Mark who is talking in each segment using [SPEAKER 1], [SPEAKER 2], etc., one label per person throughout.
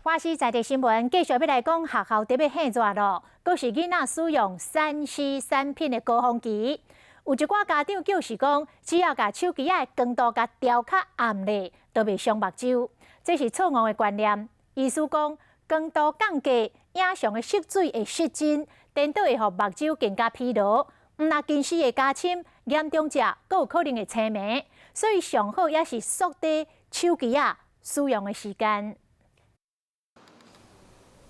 [SPEAKER 1] 華視在地新聞繼續欲來講學校特別火熱囉，閣是囡仔使用3C 產品的高峰期。有一寡家長就是講，只要共手機仔的光度共調較暗咧，就袂傷目睭。這是錯誤的觀念。醫師講，光度降低，影像的色水會失真，顛倒會予目睭更加疲勞。毋但近視會加深，嚴重者閣有可能會青盲。所以上好也是縮短手機仔使用的時間。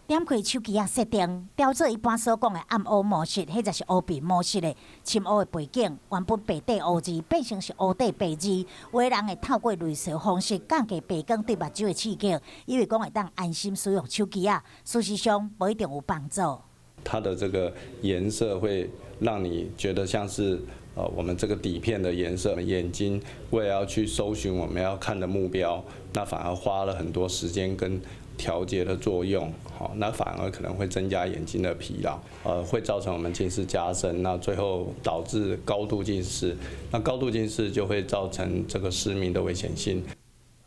[SPEAKER 2] 點開手機仔設定，調做一般所講的暗烏模式，或者是烏白模式的深烏的背景，原本白底烏字變成是烏底白字。有的人會透過類似方式降低白光對目睭的刺激，以為講會當安心使用手機仔，事實上無一定有幫助。
[SPEAKER 3] 它的這個顏色會讓你覺得像是我們這個底片的顏色，眼睛為了要去搜尋我們要看的目標，那反而花了很多時間跟調節的作用，好，那反而可能會增加眼睛的疲勞，會造成我們近視加深，那最後導致高度近視，那高度近視就會造成這個失明的危險性。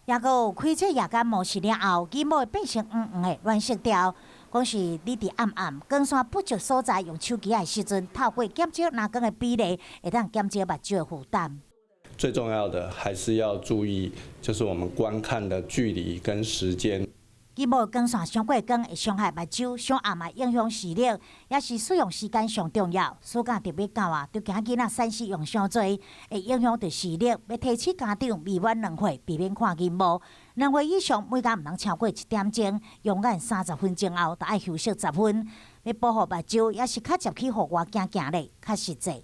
[SPEAKER 2] 抑閣有開啟夜間模式了後，螢幕會變成黃黃的暖色調，講是你佇暗暗光線不足所在用手機的時陣，透過減少藍光的比例，會當減少目睭的負擔。
[SPEAKER 3] 最重要的還是要注意，就是我們觀看的距離跟時間。
[SPEAKER 2] 螢幕光線傷過光會傷害目睭，傷暗嘛影響視力，也是使用時間上重要。暑假特別到啊，就驚囡仔3C 用傷濟，會影響著視力。欲提醒家長未滿2歲避免看螢幕，2歲以上每工毋通超過一點鐘，用眼30分鐘後，就愛休息10分。欲保護目睭，也是較捷去戶外行行咧，較實際。